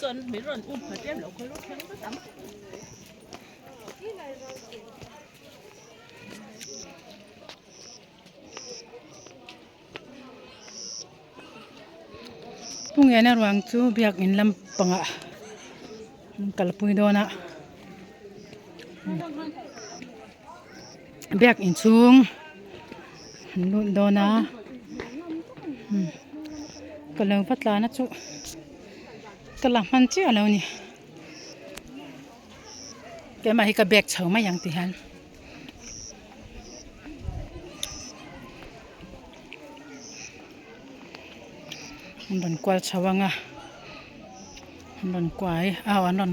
Pu Ngena ruang chu biakin lampangah an kalpui dawn a biakin chhung an lut dawn a ka lo va tlan a chu ka la hman chiah a lo ni keimah hi ka bag chho mai ang ti hian. An rawn kual chho ang a an rawn kuai au an rawn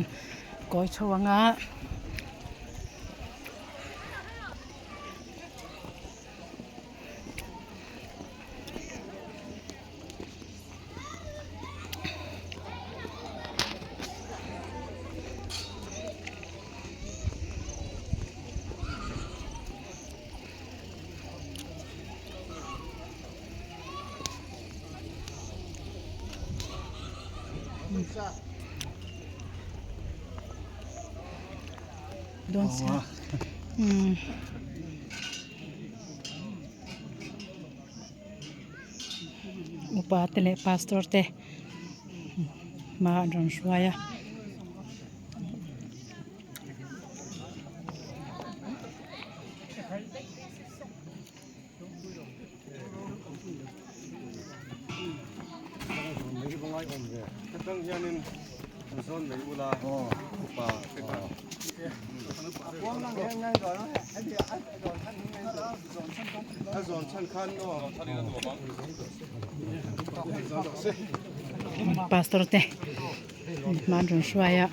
kawi chho ang a. Dawn sia umm. Upa te leh pastor te hma an rawn hruai a. Pastor te hma an rawn hruai a.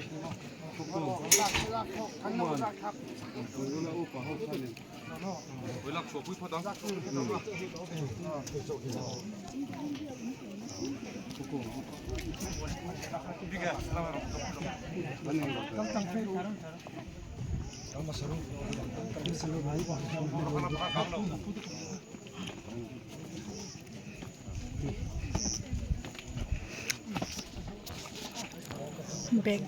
Bag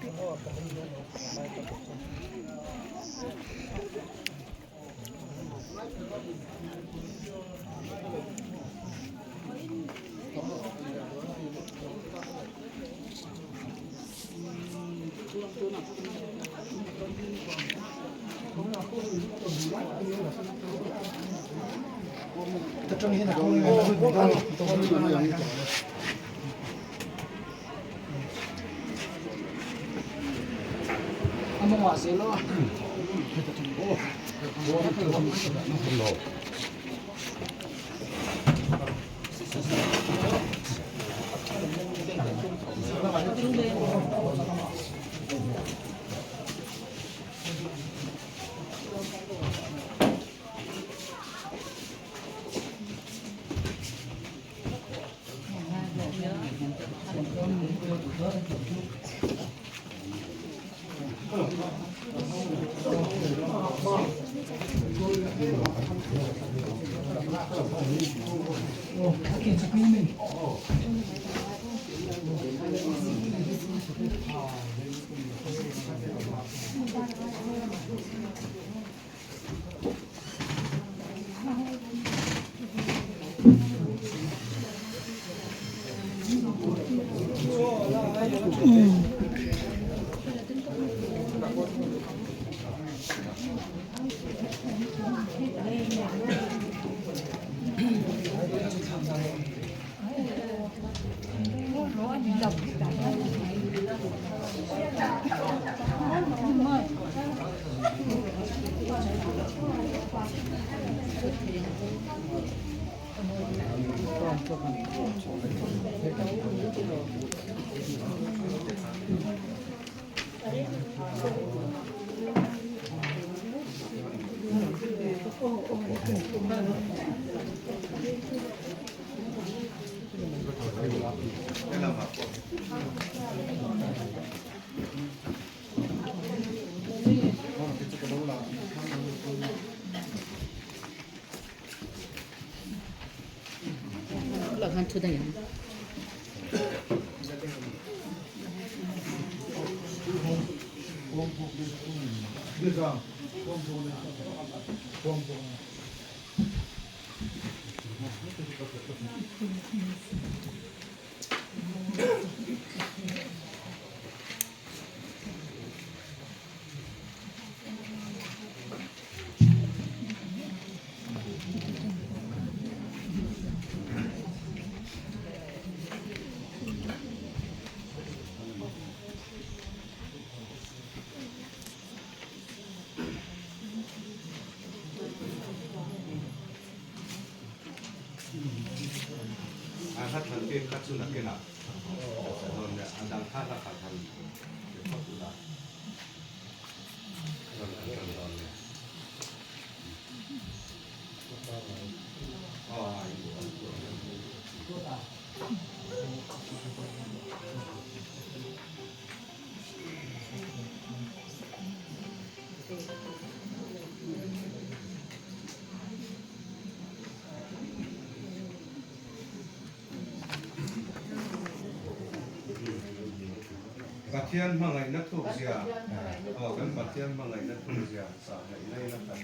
Pathian hmangaihna thukzia aw kan Pathian hmangaihna thukzia sah ngaihna in a khat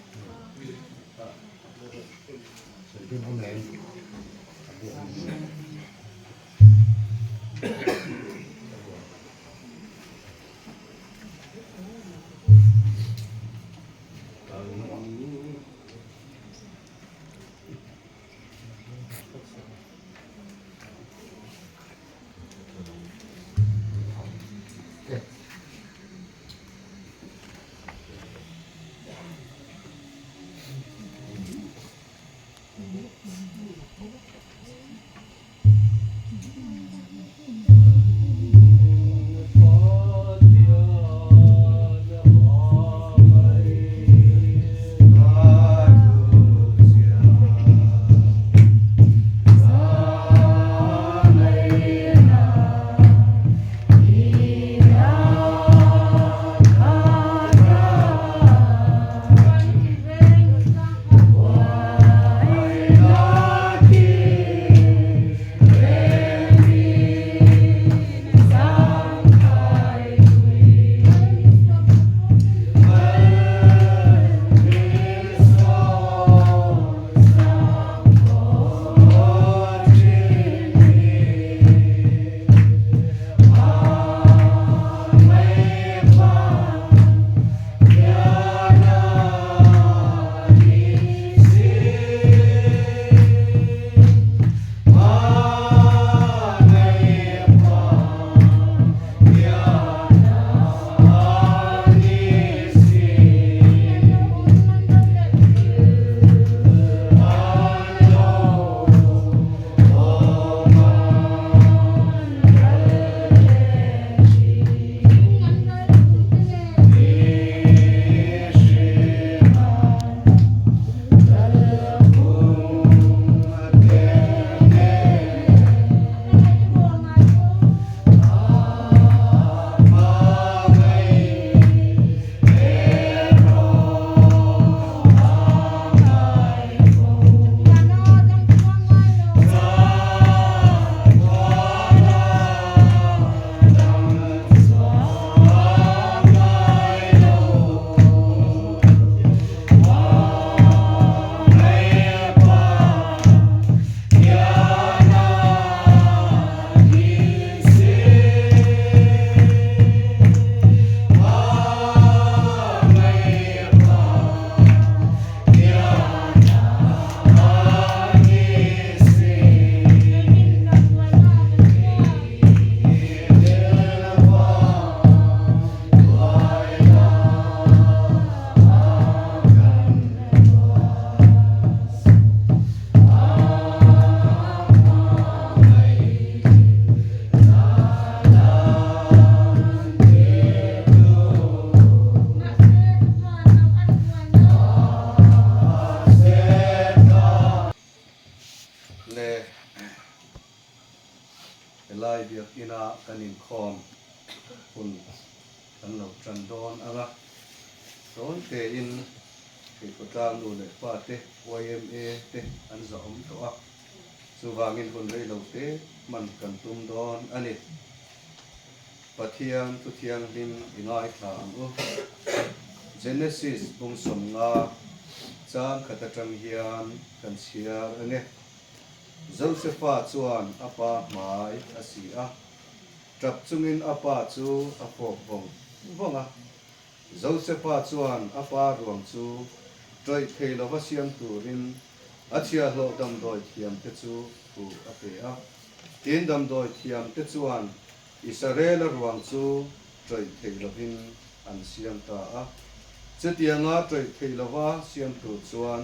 Le helai biakina kan inkhawm hun kan lo tan dawn ang a, tawi tein Keipawtlang nu leh pa te, yma te an zahawm tawh a, chuvangin hun rei lo te hman kan tum dawn a ni. Pathian Thu Thianghlim i ngaithla ang u. Genesis bung 50 chang khat atang hian kan chhiar a nge. Josefa chuan a pa hmai a si a, tap chungin a pa chu a fawp vawng vawng a. Josefa chuan a pa ruang chu tawih thei lova siam turin a chhiahhlawh damdawi thiamte chu thu a pe a. Tin, damdawi thiamte chuan Israela ruang chu ṭawih theih lovin an siam ta a. Chutianga ṭawih theih lova siam tur chuan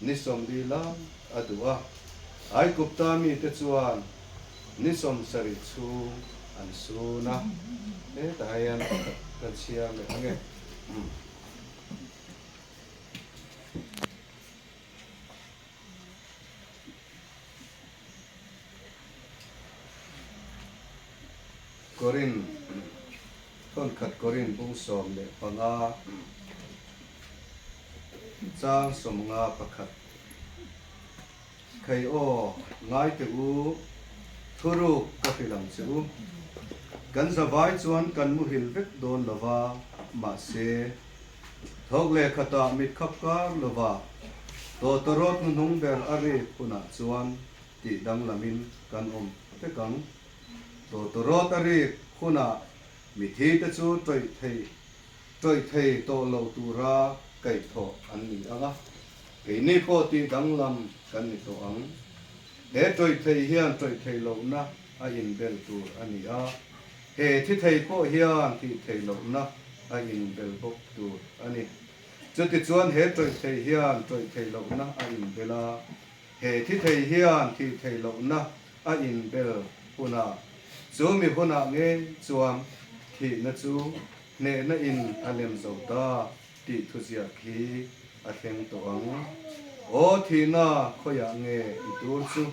ni 40 lai a duh a. Aigupta mite chuan ni 70 chhung an sun a. Hetah hian pakhat kan chhiar leh ang e. Korin, Thawnkhat Korin bung 15, chang 51. Khei aw, ngai teh u, thuruk ka hrilh ang che u. Kan zavai chuan kan muhil vek dawn lo va, mahse, Thawk leh khatah mit khap kar lova tawtawrawt hnuhnung ber a rik hunah chuan tih danglamin kan awm vek ang. Tawtawrawt a rik hunah mithi te chu tawih thei tawih thei tawh lo tura kaihthawh an ni ang a, keini pawh tih danglam kan ni tawh ang. He tawih thei hian tawih thei lohna a inbel tur a ni a, he thi thei pawh hian thih thei lohna a inbel bawk tur a ni. Chutichuan he tawih thei hian tawih thei lohna a inbel a, he thi thei hian thih thei lohna a inbel hunah, chu mi hunah ngei chuan thihna chu hnehna in a lem zo ta tih thuziak hi a thleng tawh ang. Aw thihna khawiah nge i tur chu?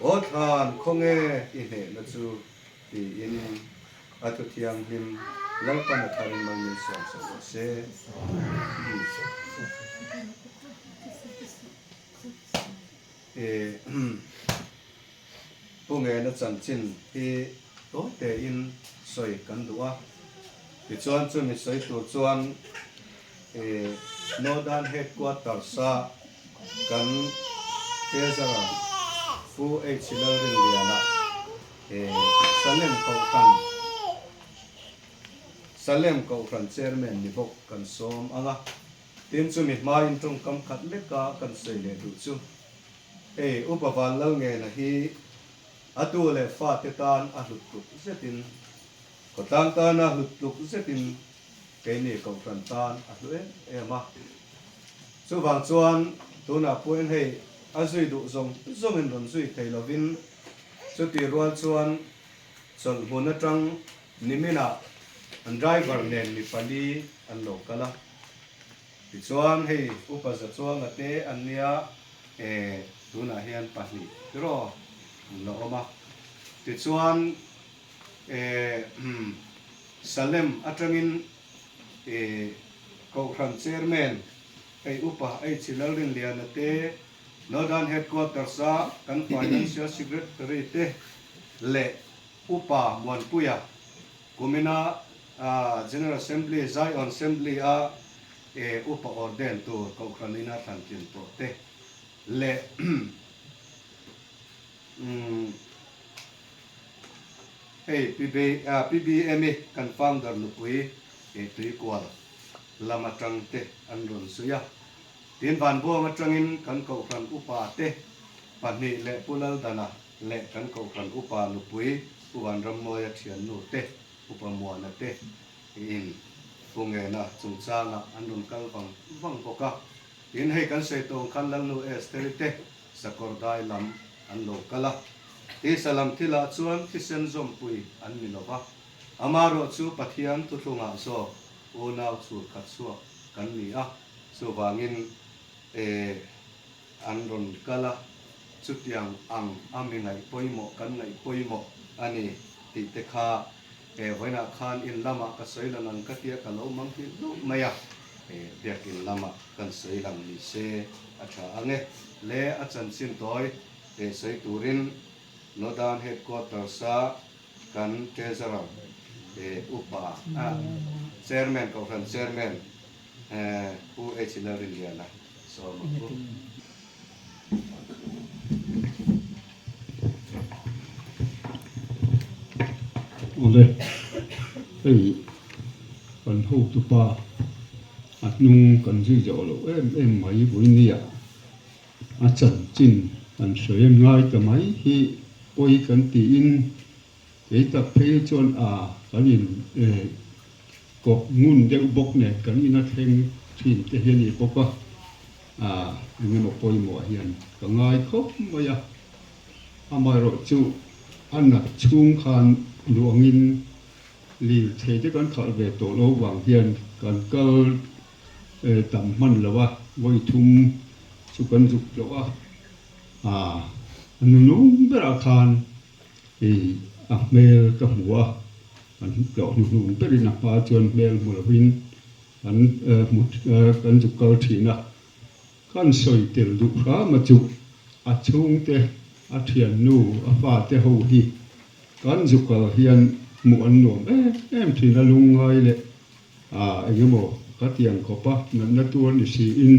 Aw thlan khawnge i hnehna chu? Tiin a thu thianghlim Lalpan a tharin mal min sawm sak rawh se. Pu Ngena chanchin hi tawi tein sawi kan duh a, tichuan chumi sawi tur chuan Northern Headquarters-a kan Treasurer Pu H Lalrinliana Salem Kohhran Salem Kohhran Chairman ni bawk kan sawm ang a, tin chumi hmain tawngkam khat leka kan sawi leh duh chu. Hei Upa Vanlalngena hi a tu leh fate tan a hlut tluk zetin, khawtlang tana hlut tluk zetin keini Kohhran tan a hlu em em a. Chuvang chuan tunah pawhin hei a zui duh zawng zawngin rawn zui thei lovin chuti rual chuan chawlhhmun atang niminah an driver nen mi pali an lo kal a. Tichuan hei Upa Zachuanga te an nia e tunah hian pahnih tiraw an la awm a. Tichuan e Salem atangin e Kohhran Chairman hei Upa H Lalrinliana te Northern Headquarters a kan Financial Secretary te leh Upa Muanpuia Kumina General Assembly, Zion Assembly a upa ordain tur Kohhran ina thlan tlin tawh te leh hei PBM i kan founder nupui Tuikual lam atang te an rawn zui a. Tin Vanbuang atangin kan Kohhran upa te pahnih leh Pu Laldana leh kan Kohhran upa nupui Pu Vanrammawia thiannu te, Upa Muana te in Pu Ngena chungchangah an rawn kal vang vang bawk a. Tin, hei kan sawi tawng khan Lalnu Estheri te sakawr dai lam an lo kal a. Tisa lam thilah chuan thisen zawmpui an ni lo va, amarawh chu Pathian thuthlungah zawk unau chhur khat chhuak kan ni a, chuvangin e an rawn kal a, chutiang ang a mi ngaih pawimawh kan ngaih pawimawh a ni tih te kha he vawiinah khan in lamah ka sawi lang ang ka tia ka lo mang nghilh hlauh mai a, he biakin lamah kan sawi lang ni se a tha ang e. Le a chanchin tawi he sawi turin Northern Headquarters a kan Treasurer Upa Chairman Kohhran Chairman Pu H Lalrinliana sawm ang u. Awle, hei kan hotupa a hnung kan zui zawh loh em em mai vawinia a chanchin kan sawi a ngai ta mai hi pawi kan tiin Kei tak phei chuan a kan in kawp ngun deuh bawk nen kan in a thleng thin te hi a ni bawk a, a eng emaw pawimawh hian ka ngai khawp mai a, amaherawh chu a nat chhung khan luangin lirthei te kan khalh ve tawh lo vang hian kan kal tam hman lo a, vawi thum chu kan zuk hlawh a, a nunung berah khan Hei a hmel ka hmu a, kan tlawh hnuhnung berin a hma chuan hmel hmu lovin kan hmu kan zuk kal thin a, kan sawi tel duh hram a chu a chhungte a thiannu a fate ho hi kan zuk kal hian hmuh an nuam em em thin a lungngai leh eng emaw ka tiang khawp a natna tur ni siin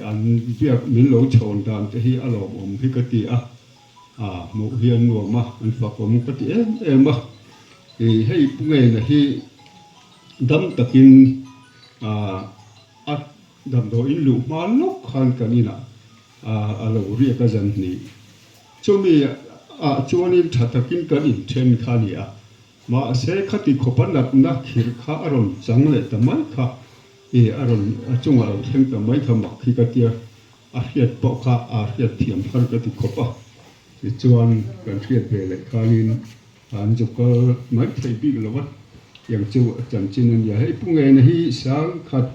an biak min lo chhawn dan te hi a lawmawm hi ka ti a. A hmuh hi an nuam a, an fakawm ka ti em em a. Ih hei Pu Ngeina hi dam takin ah a damdawiin luh hma lawk khan kan inah ah a lo riak a zan hnih. Chumi ah chuanin tha takin kan inthen kha a ni a. Mahse khati khawpa natna khirh kha a rawn chang leh ta mai kha ih a rawn a chungah a lo thleng ta mai kha mak hi ka tia. A hriat pawh kha a hriat thiam har ka ti khawp a, tichuan kan hriat ve leh khanin an zu kal mai thei bik lo a, tiang chu a chanchin a nia. Hei Pu Ngena hi sangkhat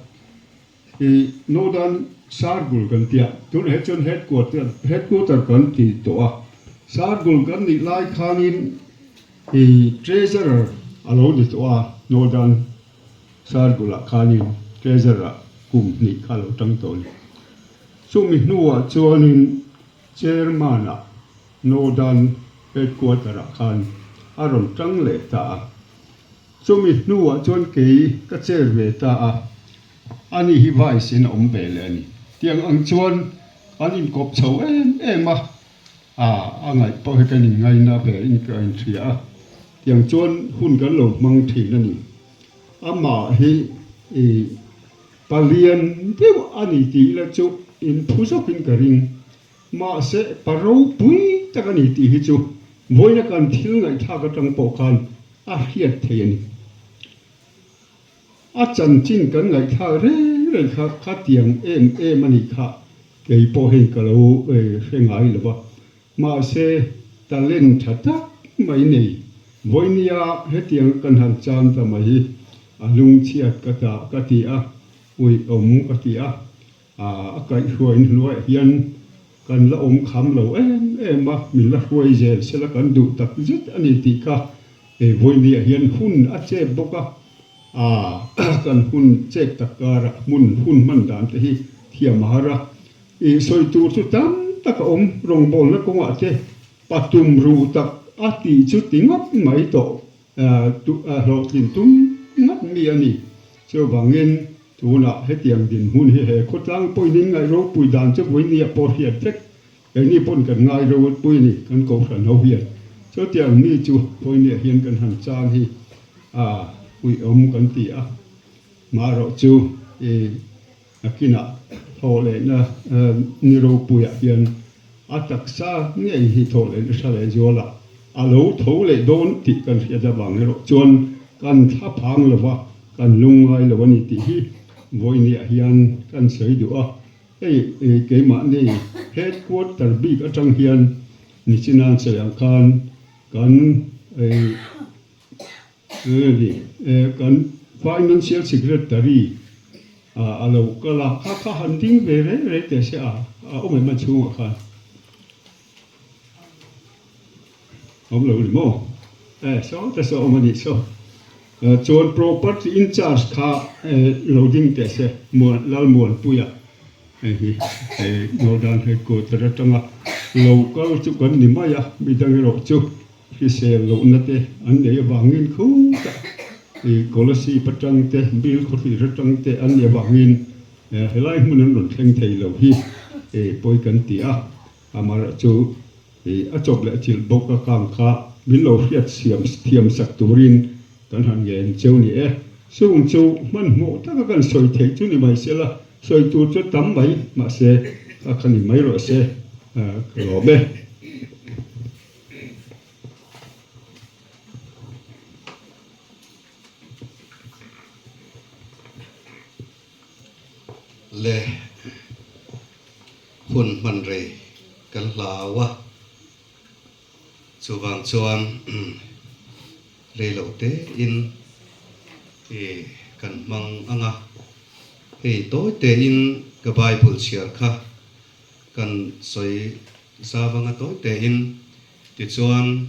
i Northern Sargul kan tia, tunah hi chuan headquarter headquarter kan ti tawh a, Sargul kan nih lai khanin i Treasurer a lo ni tawh a, Northern Sargul-ah khanin Treasurer-ah kum hnih kha a lo tang tawh a ni. Chumi hnuah chuanin Chairman-ah Northern Headquarter-ah khan a rawn tang leh ta a. Chumi hnuah chuan kei ka chair ve ta a, ani hi Vice-in a awm ve leh a ni. Tiang ang chuan kan inkawp chho em em a, a ngaih pawh hi kan inngaina ve in ka inhria a. Tiang chuan hun kan lo hmang thin a ni. Amah hi i palian deuh a ni tih ila chu in phu zawkin ka ring. Mahse pa ropui tak a ni tih hi chu vawiina kan thil ngaihthlak atang pawh khan a hriat thei a ni. A chanchin kan ngaihthlak reng reng kha khatiang em em a nih kha kei pawh hei ka lo hre ngai lo va. Mahse, talent tha tak mai nei. Vawinia hetiang kan han chan ta mai hi a lungchhiat ka ta ka ti a, uiawm ka ti a, a kaihhruain hnuaiah hian kan la awm kham lo em em a, min la hruai zel sela kan duh tak zet a ni tih kha vawinia hian hun a chep bawk a, kan hun chep tak karah hmun hun hman dan te hi thiam a har a. I sawi tur chu tam tak a awm, rawngbawlna kawngah te patum ru tak a tih chu ti ngawt mai tawh hlawhtlin tum ngawt mi a ni. Chuvangin tunah hetiang dinhmun hi he khawtlang pawhin in ngaih ropui dan chu vawinia pawh hriat vek keini pawn kan ngai ropui a ni, kan kohhran ho hian. Chutiang mi chu vawinia hian kan han chang hi a uiawm kan ti a, marawh chu i Nakinah thawh lehna ni ropuiah hian a taksa ngei hi thawh lehna hra leh zualah a lo tho leh dawn tih kan hriat avang erawh chuan kan thla phang lo va, kan lungngai lo a ni tih hi vawiiniah hian kan sawi duh a. Hei keimahni headquarter bik atang hian nichinan sawi ang khan kan Kan Financial Secretary a lo kal a, kha kha han ding ve reng reng teh se a, a awm em a chhungah khan? Awm lo ni maw? E saw te saw awm a nih saw. Chuan Property in charge kha lo ding teh se Muan Lalmuanpuia hei hi Northern Headquarter atanga lo kal chu kan ni mai a, midang erawh chu. Hrisel lohna te an nei avangin khutah i Kolasib atang te, Bilkhawthlir atang te an nih avangin helai hmun an rawn thleng thei lo hi pawi kan ti a. Amaherawhchu chu a chawp leh chilh bawk a kang kha min lo hriat siam thiam sak turin kan han ngen cheu ni e. Chung chu hmanhmawh taka kan sawi theih chu ni mai sela, sawi tur chu tam mai mahse kha kha ni mai rawh se ka lawm e. Le hun hman rei kan hlau a, chuvang chuan rei lo tein i kan hmang ang a, hei tawi tein ka Bible chhiar kha kan sawi zau anga tawi tein tichuan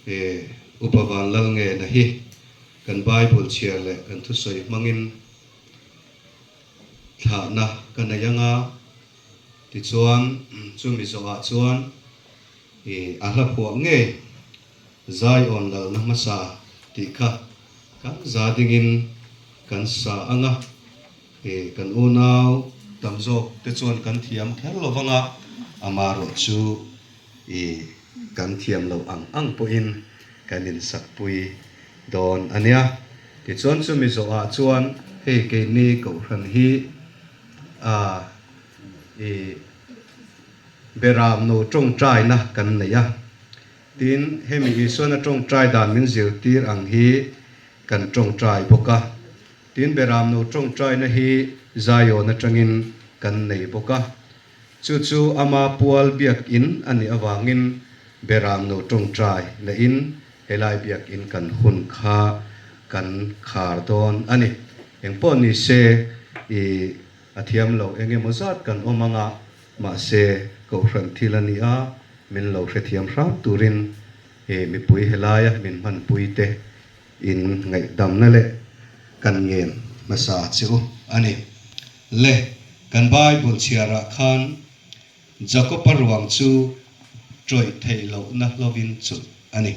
he Upa Vanlalngena hi kan Bible chhiar leh kan thusawi hmangin thlahna ka nei anga tichuan chumi zawhah chuan i a hla phuah ngei Zion lalna hmasa tih kha kan za dingin kan sa anga i kan unau tam zawk te chuan kan thiam kher lo vanga amaherawhchu i kan thiam loh ang ang pawhin kan insakpui dawn a nia. Tichuan chumi zawhah chuan hei keini Kohhran hi a i Beram no tawngtaina kan nei a, tin hemi Isuana tawngtai dan min zirtir ang hi kan tawngtai bawk a, tin Beram no tawngtaina hi Zion atangin kan nei bawk a. Chu chu ama pual biakinn a nih avangin Beram no tawngtai lehin helai biakinn kan hun kha kan khar dawn a ni. Engpawh ni se i a thiam lo eng emaw zat kan awm anga mahse Kohhran thil a ni a, min lo hrethiam hram turin i mipui helaia min hmanpui te in ngaihdamna leh kan ngen hmasa che u a ni. Le, kan Bible chhiarah khan Jakob-a ruang chu ṭawih theih lohna hlovin chulh a ni.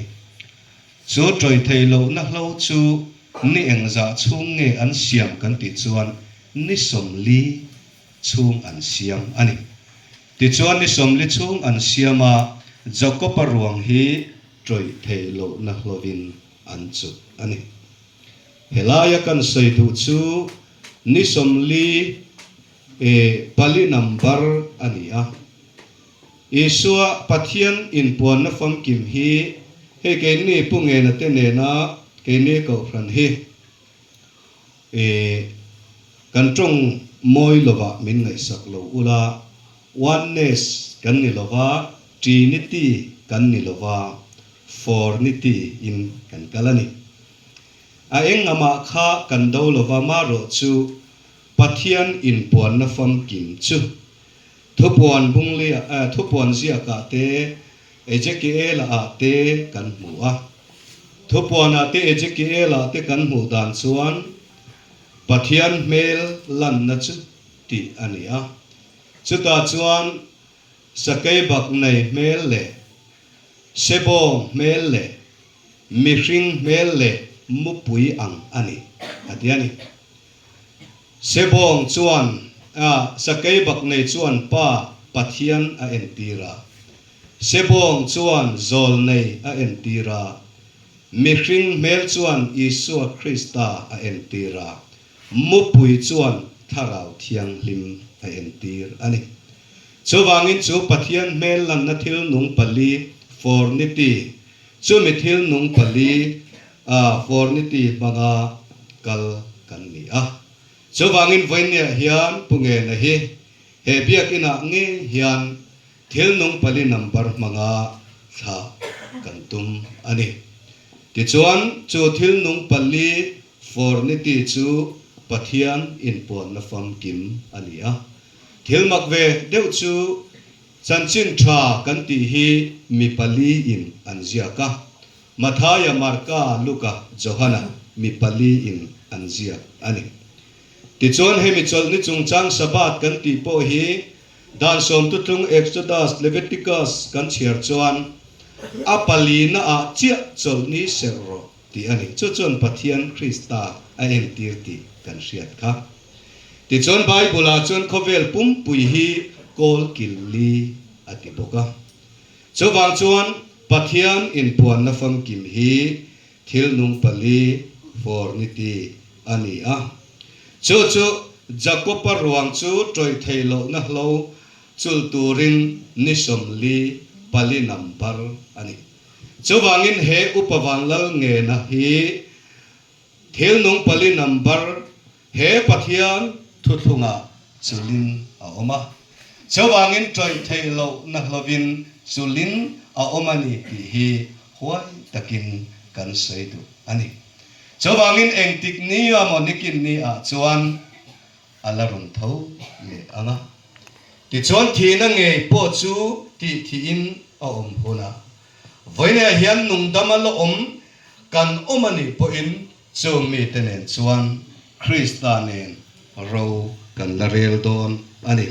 Chu ṭawih theih lohna hlo chu ni engzah chhung nge an siam kan tih chuan ni 40 chhung an siam a ni. Tichuan ni 40 chhung an siam a, Jakob-a ruang hi ṭawih theih lohna hlovin an chulh a ni. Helaia kan sawi duh chu Ni 40 e pali number a ni a. Isua Pathian inpuanna famkim hi hei keini Pu Ngena te nena keini Kohhran hi e kan tawng mawi lovah min ngaihsak lo ula, Oneness kan ni lova, Trinity kan ni lova, Fournity in kan kal a ni. A eng amah kha kan do lova marawh chu Pathian inpuanna famkim chu thupuan bunglia thupuan ziakah te Ezekiela ah te kan hmu a. Thupuan ah te Ezekiela te kan hmuh dan chuan Pathian hmel lanna chu tih a ni a. Chutah chuan sakei bak nei hmel leh sebawng hmel leh Mihring hmel leh mupui ang a ni, a ti a ni. Sebawng chuan a Sakeibaknei chuan Pa Pathian a entir a, Sebawng chuan Zawlnei a entir a, mihring hmel chuan Isua Krista a entir a, mupui chuan Thlarau Thianghlim a entir a ni. Chuvangin chu Pathian hmel lanna thil nung pali, fornity, Chumi thil nung pali a fornity hmanga kal kan ni a. Chuvangin vawinia hian Pu Ngena hi he biakinah ngei hian thil nung pali number hmanga thlah kan tum a ni. Tichuan chu thil nung pali fornity chu Pathian inpuanna famkim a ni a. Thil mak ve deuh chu Chanchin tha kan tih hi mi pali in an ziak a, Mathaia, Marka, Luka, Johana mi pali in an ziak a ni. Tichuan hemi chawlhni chungchang Sabbath kan tih pawh hi Dan sawmtutlung Exodus, Leviticus kan chhiar chuan. A palina ah chiah chawlhni serh rawh tih a ni. Chu chuan Pathian Krista a entir tih kan hriat kha. Tichuan Bible ah chuan khawvel pumpui hi kawl kil li a ti bawk a. Chuvang chuan Pathian inpuanna famkim hi thil nung pali fawr ni ti a ni a. Chu chu Jakob-a ruang chu tawih theih lohna hlo chulh turin ni 44 number a ni. Chuvangin he Upa Vanlal ngena hi thil nung pali number he Pathian thuthlungah chulin a awm a. Chuvangin tawih theih lohna hlovin chulin a awm a ni tih hi huai takin kan sawi duh a ni. Chuvangin engtik ni a maw nikin ni ah chuan a la rawn tho leh ang a. Tichuan thihna ngei pawh chu tih thihin a awm hun a. Vawiinah hian nungdam a la awm kan awm a nih pawhin chung mite nen chuan Krista nen ro kan la rel dawn a ni.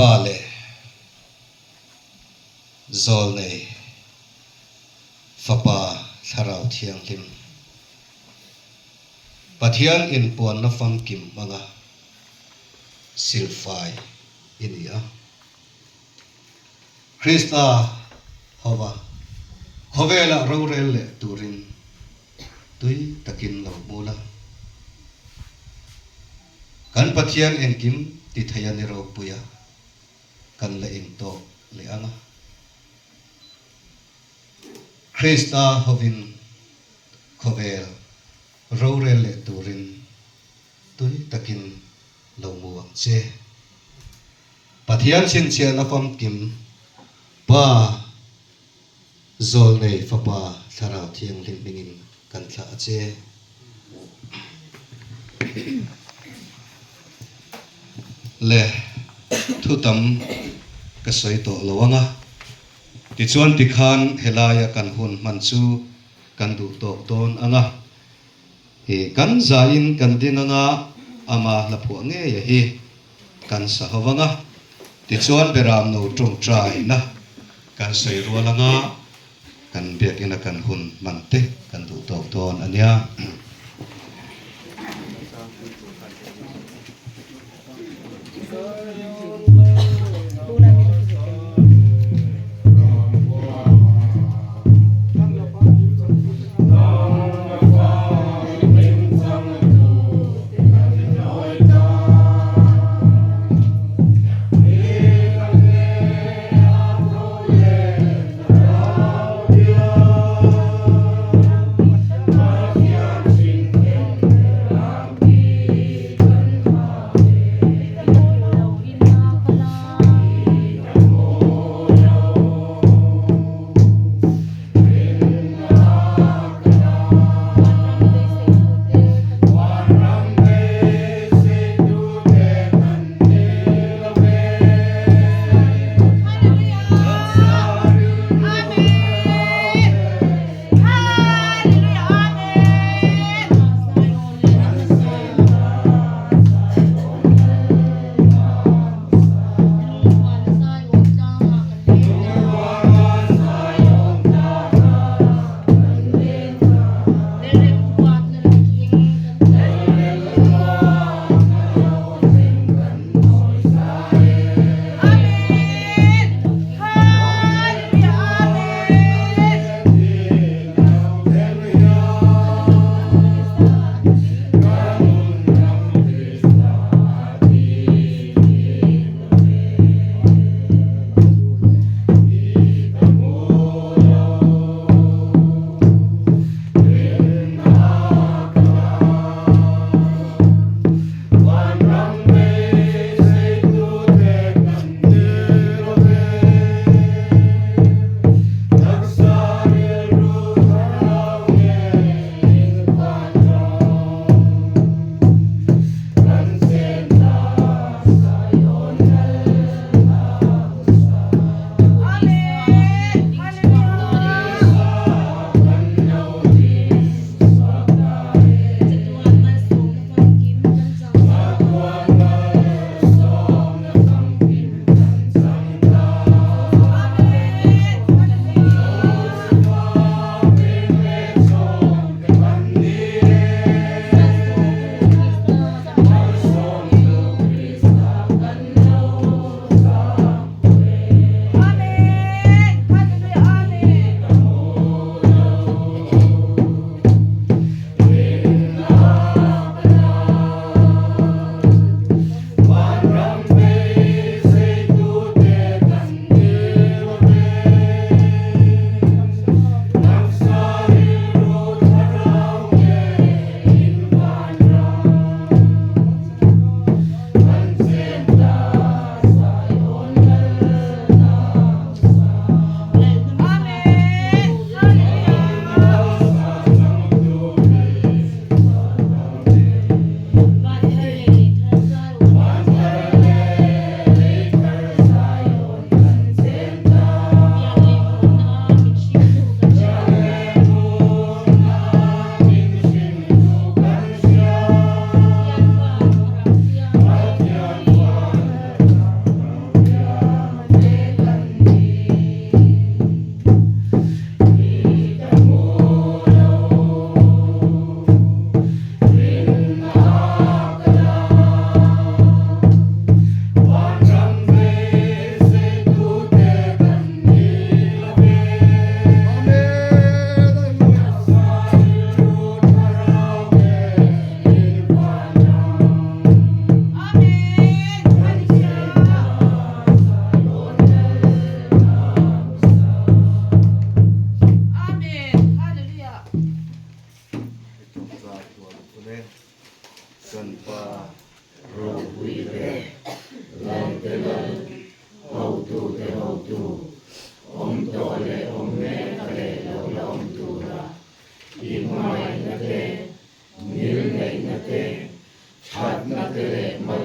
Pa leh Zawlnei Fapa Thlarau Thianghlim Pathian inpuanna famkim hmanga silfai i ni a. Krista hova khawvelah rorel leh turin tui takin lo hmu la. Kan Pathian engkim ti thei a ni ropuia kan la intawk leh ang a. Krista hovin khawvel rorel leh turin tui takin lo mu ang che. Pathian chhinchhiahna famkim Pa Zawlnei Fapa Thlarau Thianghlim hmingin kan thlah a che. Le thu tam ka sawi tawh lo ang a, tichuan tikhan helaia kan hun hman chu kan duh tawk dawn ang a. Hi kan zaiin kan ding anga ama hlaphuah ngei a hi kan sa ho anga tichuan beram no tawngtaina kan sawi rual anga kan biakina kan hun hman te kan duh tawk dawn a nia.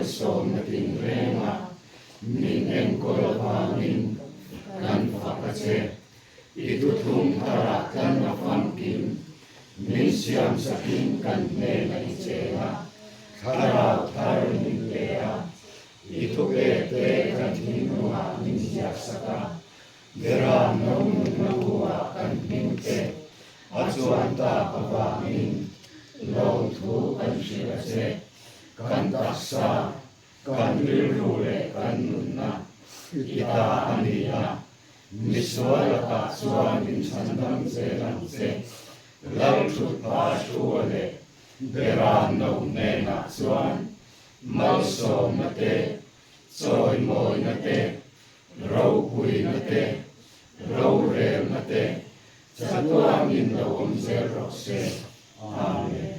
Malsawmna tinrenga min enkawl avangin kan fak a che. I thuthlung tharah tlanna famkim min siam sakin kan hnenah i cheng a, thlarau thar min pe a, i thupekte kan thinlungah min ziak sak a, Beram no nunna buah kan hming che a chuan tak avangin lawmthu kan hrilh a che. Kan taksa, kan rilru leh kan nunna i ta a ni a, misual lakah chuan min chhandam zel ang che. Lalthutpa Thua leh Beram no hnenah chuan malsawmna te, chawimawina te, Ropuina te, rorelna te, chatuanin lo awm zel rawh se. Amen.